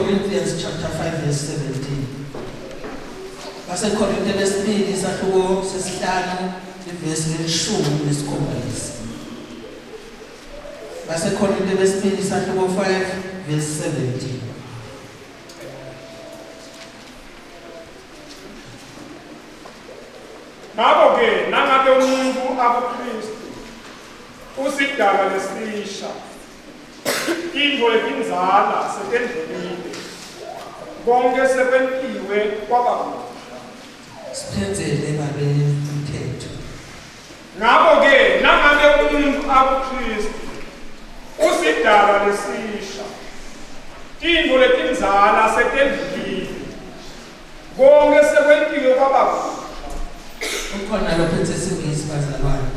Corinthians chapter 5 verse 17. BaseKorinte besibili isahluko sesihlanu ivesi lelishumi nesikhombisa. BaseKorinte besibili isahluko 5 verse 17. Ngakho-ke nangabe umuntu akuKristu usidalwa lesisha Tintfo letindzala setendlulile, konkhe sekwentiwe kwaba kusha. Siphendzele babe umthetho. Ngako-ke nangabe umuntfu akuKhristu, usidalwa lesisha. Tintfo letindzala setendlulile, konkhe sekwentiwe kwaba kusha. Ukhona lophethe isiNgisi bazalwane.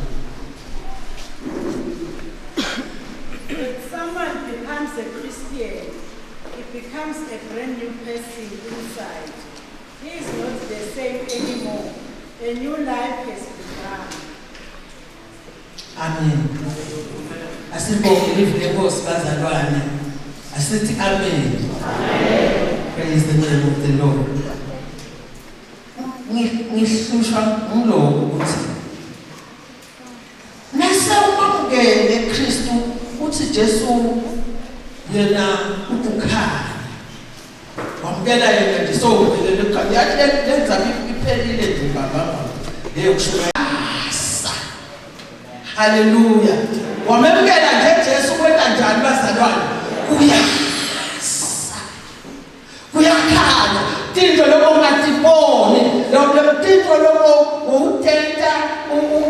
If someone becomes a Christian, he becomes a brand new person inside. He is not the same anymore. A new life has begun. Amen. Asibonge livi lenkosi bazalwane. Asithi amen. Amen. Praise the name of the Lord. Ngihlushwa ngiloko ukuthi nase umamukele Kristu uthi Jesu yena ukukhanya. Wamukela yena nje sowuphelele kukhanya. Yathi lenza iphelile nje baba. Leyo kushumayela. Haleluya. Wamemukela nje Jesu kwenta njani bazalwane? Kuyasa. Kuyakhanya. Tinto lokho ungatiboni, lokho tinto lokho utenta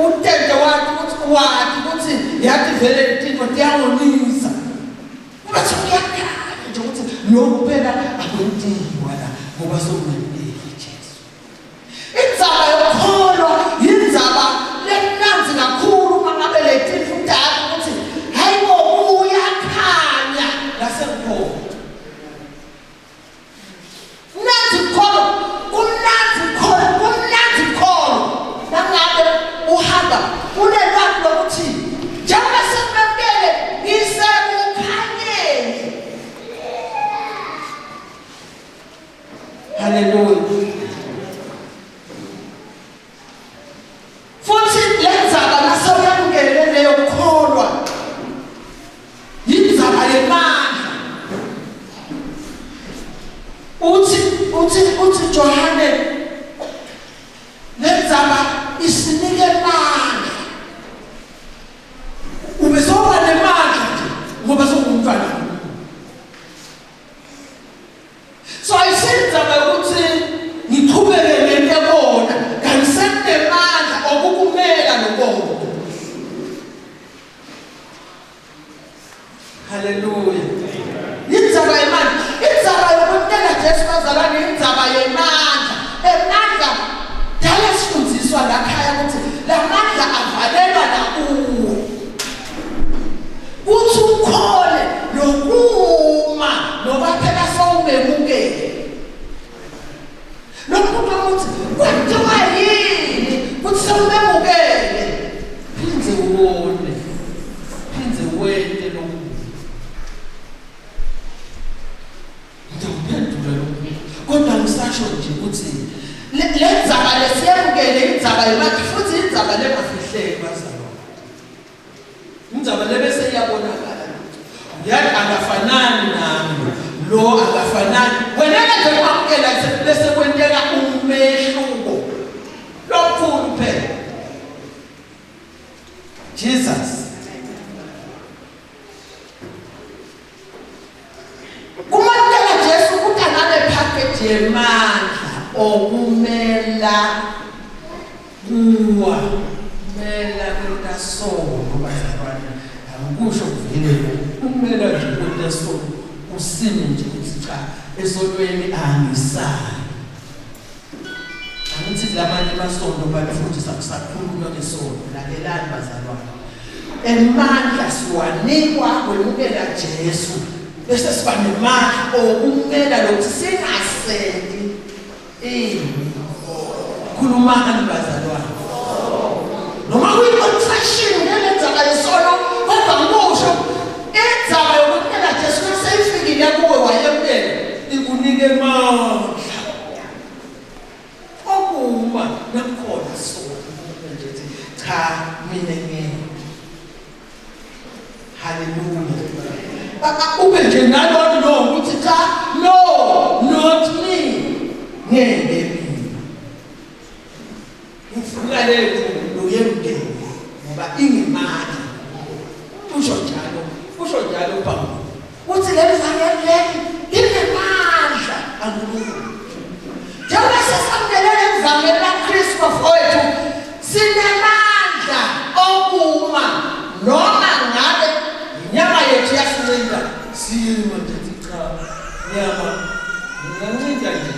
utente wathi ukuthi wathi ukuthi yathi vele tinto tiyangonisa. Kuba sekuyakhanya nje ukuthi lokhu phela akwentiwa la ngoba sokunempilo Jesu. Indzaba yokukholwa yindzaba lemnandzi kakhulu uma ngabe letintfo utati ukuthi hayibo uyakhanya lasengikhona. Mnandzi kukholwa, kumnandzi kukholwa, kumnandzi kukholwa. Nangabe uhamba unelwati lokuthi njengoba sekumemukele ngisekukhanyeni. Haleluya. Futhi lenzaba nasewuyamukele leyo kukholwa yindzaba yemandla. Uthi uthi uthi Johane lenzaba isinike amandla. Ubesoba nemandla nje ngoba sewungumntwana. So ayisindzaba yokuthi ngiqhubeke ngente kona kanti sekunemandla okukumela lokona. Haleluya. Indzaba yemandla, indzaba yokuntela Jesu bazalwane indzaba yemandla. Emandla dala sifundziswa la khaya ukuthi lamandla avalelwa la kuwe. Kuthi ukhole nokuma noba phela sowumemukele. Lo muntu ukuthi kwathiwa yini kuthi sewumemukele phindze uwone phindze wente lokubi. Ngiyawuphendula lo mbuzo. Kodwa ngisasho nje ukuthi le ndzaba lesiyamukele indzaba yemandla futhi indzaba lengafihleki bazalwane. Indzaba le bese iyabonakala ukuthi uyathi akafanani nami lo akafanani wena nje kwamukela bese kwenteka umehluko lomkhulu phela Jesus Kumamukela Jesu kuta nale package yemandla okumela kuwa kumela kwenta sono bazalwane angikusho kuvele kumela nje kwenta sono usime nje ukuthi cha esonweni angisayi Angithi lamanye amasonto balifundisa kusakhulunywa ngesono. Lalelani bazalwane. Emandla siwanikwa kwemukela Jesu bese siba nemandla okumela lokuthi singasenti ini. Khulumani bazalwane. Noma kuyi-contraction ngale ndzaba yesono kodwa ngikusho indzaba yokwemukela Jesu seyifikile kuwe wayemukela. Nyama ngingancinta nje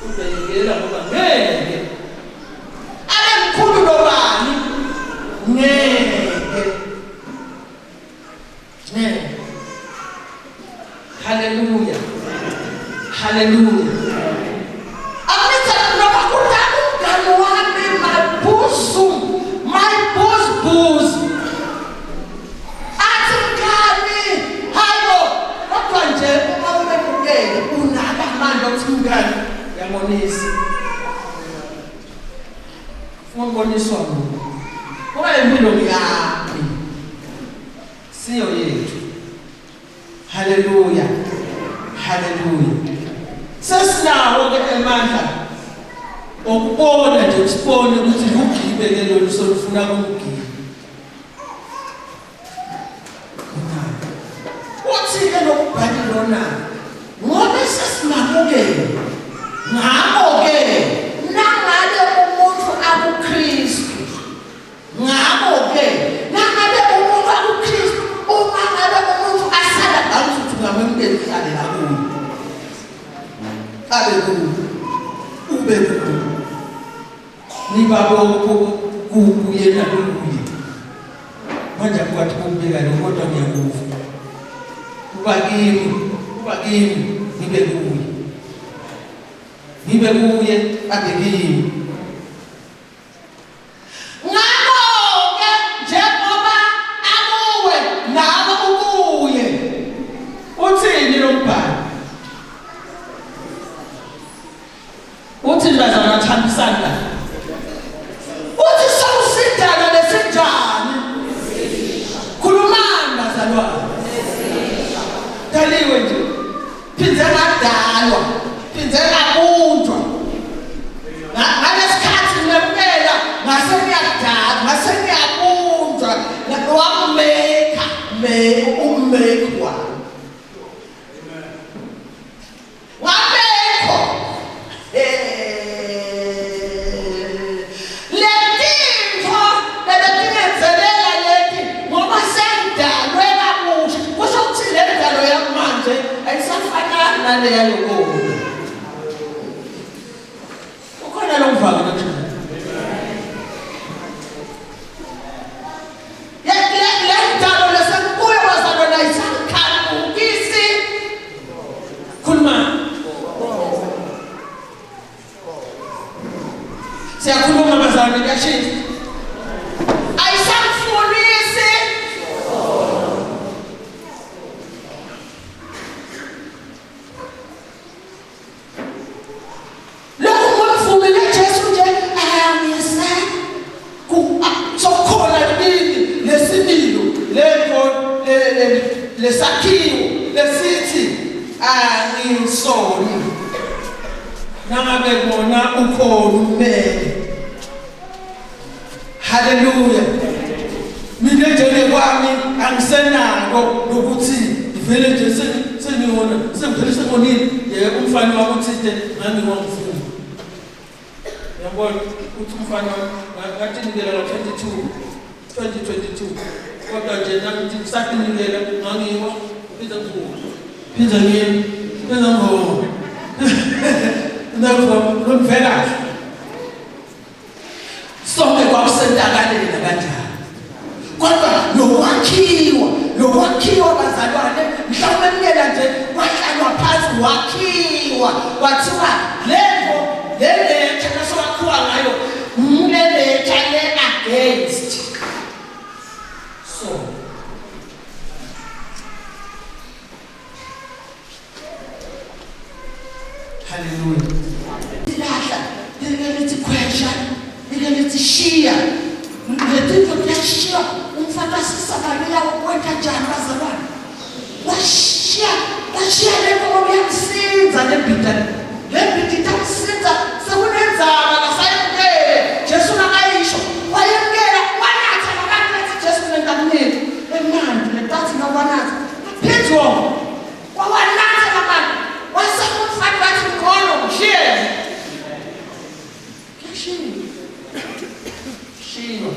kodwa yekela ngoba ngeke abe mkhulu lobani ngeke ngeke. Haleluya, haleluya. Akumitha noma kudala umngani wami my bosom, my boss boss. Athi mngani, hayibo, kodwa nje uma umemukele unaka amandla okuthi mngani uyamonisa. Ufuna ukuboniswa nguwe. Ngoba impilo ngiyami. Siyo yethu. Haleluya. Haleluya. Sesinawo ke emandla okubona nje sibone ukuthi lugibe ke lolu solufuna kumgibe. Uthi-ke lokubhali lona ngoba sesimamukele ngakho-ke nangabe umuntu akuKristu ngakho-ke nangabe umuntu akuKristu uma ngabe umuntu asala ngawuthi ungamemukela uhlale la kuye abe kuye ube kuye niba kuyena kuye manje akukwathi ukubeka lo kodwa ngiyakuva kuba kimi kuba kimi ngibe kuye ngibe kuye abe kimi ngakho-ke njengoba akuwe nawe ukuye uthini lo mbhalo Uthi bazalwane thambisani la. Uthi sawusidala lesinjani? Khulumani bazalwane. Daliwe nje. Phindze ngadalwa, phindze ngabunjwa. Ngalesikhathi ngempela ngase ngiyadala, ngase ngiyabunjwa, wameka, me ummeki wami. Wabekho. Letintfo lebetingetselela leti ngoba sengidalwe kabusha. Kusho ukuthi le ndalo yamanje ayisafanani naleya yokuqala. Ukhona lo mvalo namhlanje. Le ndalo lesekubuye bazalwane ayisakhanukisi. Khuluma. Siyakhuluma bazalwane kuyashintsha. Ayisamfunisi. Lokhu ngokuvumele Jesu nje angise sokukhona kini lesimilo lento lesakhiwo lesithi angisoni nangabe kona ukhona ummele Haleluya. Mina nje ngekwami angisenako nokuthi ngivele nje sengiyona sengivele sengonile yebo umfana wami uthinte ngangiwangifuna. Uyabona uthi umfana ngatinikela ngo-22 2022 kodwa nje nami ngisatinikela ngangiwa phinde ngivume phinde ngimi phinde ngivume ngivele kahle Sonke kwakusentakaleni kanjani. Kodwa lokwakhiwa, lokwakhiwa bazalwane, mhlawumbe kuyena nje kwahlalwa phansi wakhiwa, kwathiwa lento le letha nasowakhiwa ngayo le letha le against. So Haleluya. Lahla like lithi khwesha, like lithi shiya. Letinto tiyashiya umfana asisabaleka ukwenza njani bazalwane? Washiya, washiya le nkomo kuyamsinza le mbida. Le mbida itamsinza sekunenzaba kasayemukele. Jesu nakayisho wayemukela wanatha nabantu bathi Jesu mina ngakunika. Emanti letathi nawanatha. Petro wawanatha labantu wase umfana wathi mkholo mshiye kuyashiwa shiywa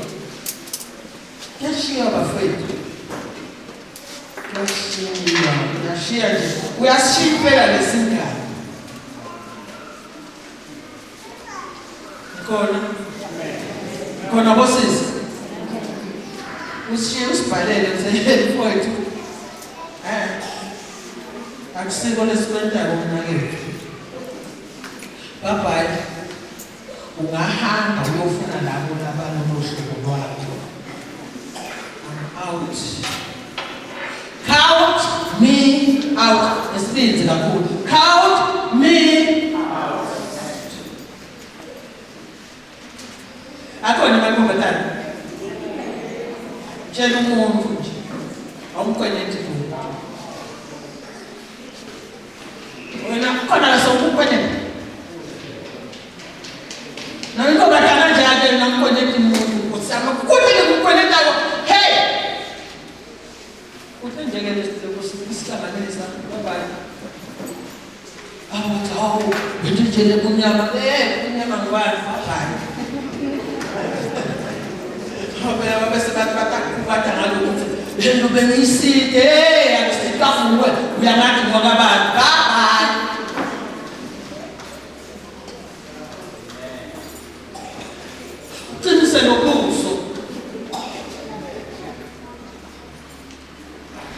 kuyashiwa bafethu kuyashiwa kuyashiya nje. Uyasishiya impela lesingane. Khona. Khona bosisi. Usishiye usibhalele nje mfowethu. Eh. Akusiko lesikwentako mnaketfu. Bye bye. Ungahamba uyofuna labo labalolo hlobo lwakho. I'm out. Count me out. Esibinzi kakhulu. Count me out. Akhona amantombazane. Tshela umuntu nje. Awumkweneti lutho. Wena khona la sewukweneta. Nantombazana kanjani namkweneti umuntu usama kuthi ngikukwenetako. Hey! Uthe njengele sihlanganisa bye bye. Awu hawu into nje lebunyama eh bunyama ngubani bye. Phela bese bathi batakubata ngalokuthi lento bengiyiside hey angisikavuwe uyangathi ngokabani bye bye. Uqinise nobuso.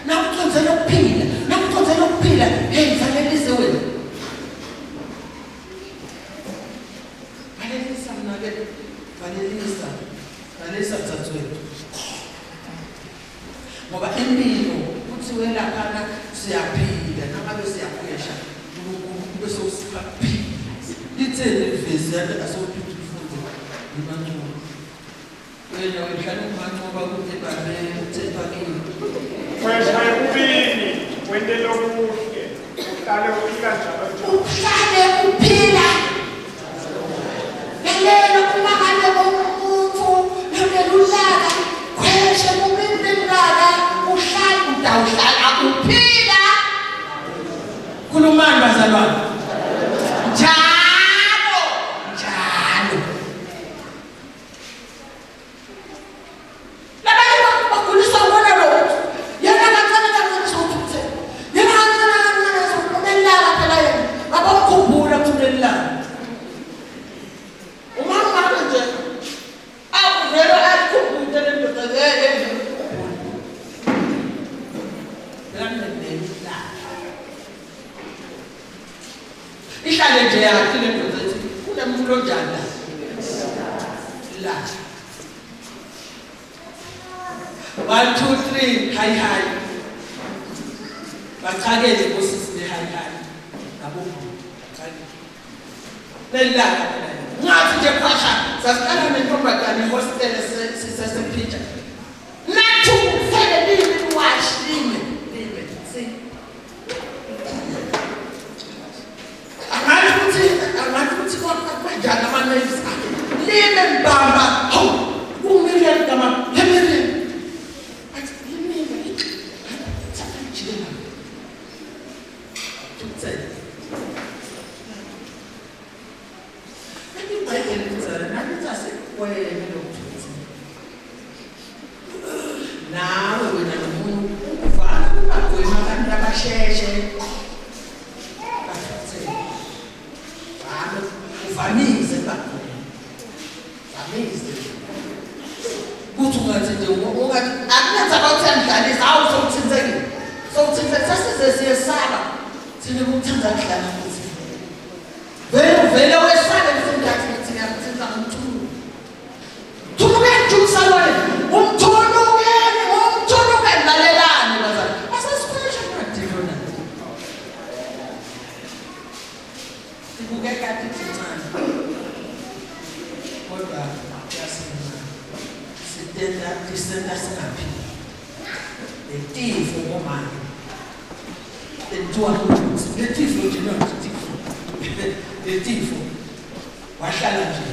Nakucondzela ukuphila, nakucondzela ukuphila, hey valelise wena. Valelisa mnake, valelisa, valelisa mdzadzwethu. Ngoba impilo kuthiwe laphana siyaphila nangabe siyakhwesha uNkulunkulu kube sewusipha kuphila. Litheni livesi yake asewuphinde ufunde imanculo. Wena uhlala umancoba kude babe uthethwa kimi. Khwesha ekubini wente lokuhle uhlale uphila njalo njalo. Uhlale uphila. Lalela uma ngabe umuntu lonelulaka khweshe kubini lelulaka uhlale utawuhlala uphila. Khulumani bazalwane. Njalo njalo. Labanye baguliswa ngona lokho. Yena kancane kancane sewuthukuthele. Yena kancane kancane sewunelaka phela yena. Abamkhumbula ukuthi unelaka. Uma ngabe nje akuvele akukhumbule le ndoda le ukukhumbula. Bekanelaka. Ihlale nje yakhe le ndoda ethi kunemuntu onjani la. La. 1 2 3 hi hi. Bachakele bosisi be hi hi. Nabo bachakele. Lelilanga phela. Ngathi nje khwasha sasiqala nentombazane ehostele sisesephitsha. Nathukuthele limi liwashi lime lime si. Angathi ukuthi angathi ukuthi kanjani ama-nails akhe lime mbamba hawu kumile ligama lemile athi limile thatha lijikela thukuthele ibhayibheli lizala nalithi asikweme lokuthukuthela nawe wena nomunye uvame ukubagwema abantu abasheshe bathukuthele vame uvamise kubagwema vamise kuthi ungathi nje ungathi akunenzaba ukuthi uyangidlalisa hawu sewuthintekile sewuthintekile sesize siyesaba thina kuthanda kudlala futhi vele uvele wesabe ukuthi ngathi ngithi ngiyakuthinta ngomthunzi Thunukeni Jerusalem, umthunukeni, umthunukeni lalelani bazali. Asasikhweshe kumadilo na. Sibukeka tincane. Kodwa yasimncane. Sitenda tisenta singaphili. Letifo ngomama. Lenthiwa letifo nje no tifo. Letifo. Wahlala nje.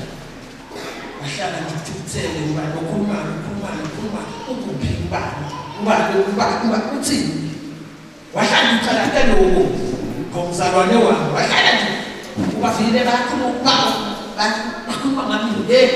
Wahlala nje uthukuthele ngoba lokhulumayo ukhulumayo ukhuluma ukuphi ubani ubani ubani ubani uthini wahlala ucalate lowo ngomzalwane wami wahlala nje ubavile bakhuluma bakhuluma ngami hey